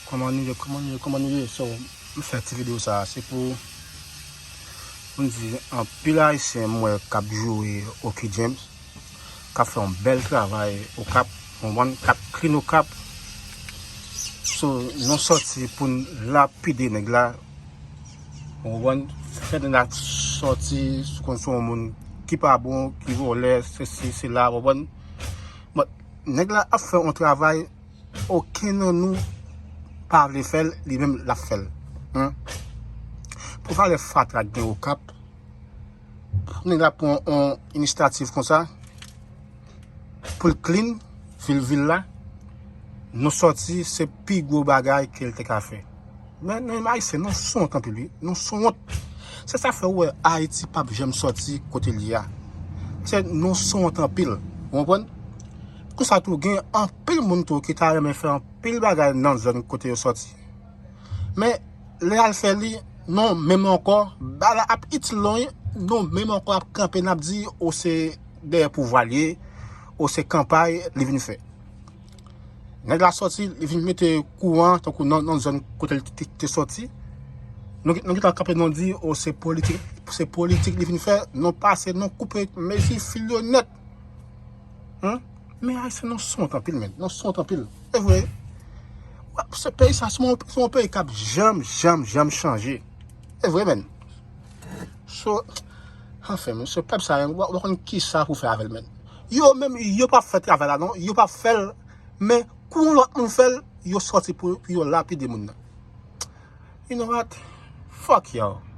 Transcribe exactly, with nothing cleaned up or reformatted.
Kòman nou ye, kòman nou ye, kòman nou ye? So, m fè ti videyo sa a, se pou, pou m di, anpil Ayisyen m wè k ap joure Oky James, k ap fè yon bèl travay Okap, w konprann, k ap clean Okap. So, nou sòti pou n lapide nèg la, w konprann, fè nèg la sòti, konn se yon moun ki pa bon, ki vòlè, sesi, sela, w konprann. But, nèg la ap fè yon travay, okenn nan nou pa vle fè l, li menm l ap fè l. Pou valè fatra k gen Okap, pou nèg la pran yon inisyativ konsa, pou l clean vil, vil la, nou sòti, se pi gwo bagay ke l te ka fè. Men, men Ayisyen, nou sonwont anpil, wi. Nou sonwont. Se sa fè w wè Ayiti p ap janm sòti kote l ye a. Se nou sonwont anpil. Ou konprann? Konsa tou, gen anpil moun tou ki ta renmen fè anpil bagay nan zòn kote yo sòti. Men, lè y al fè li, nou menm ankò, bagay la ap itil nou, wi, nou menm ankò ap kanpe, n ap di, o se dèyè pouvwa l ye, o se kanpay li vin fè. Nèg la sòti, li vin mete kouran, tankou nan, nan zòn kote l te, te sòti. Nou, nou gentan kanpe, nou di, o, se politik, se politik li vin fè, nou pase, nou koupe, mezi fil yo nèt. Hein? Men Ayisyen, nou sonwont anpil, men. Nou sonwont anpil. E vre. Se peyi sa, se yon, se yon peyi k ap janm, janm, janm chanje. E vre, men. So, anfen, men, se pèp sa, men, w, w konn ki sa pou fè avè l, men. Yo menm, yo p ap fè travay la, non. Yo p ap fè l, men kou yon lòt moun fè l, yo sòti pou, pou yo lapide moun nan. You know what? Fuck y'all.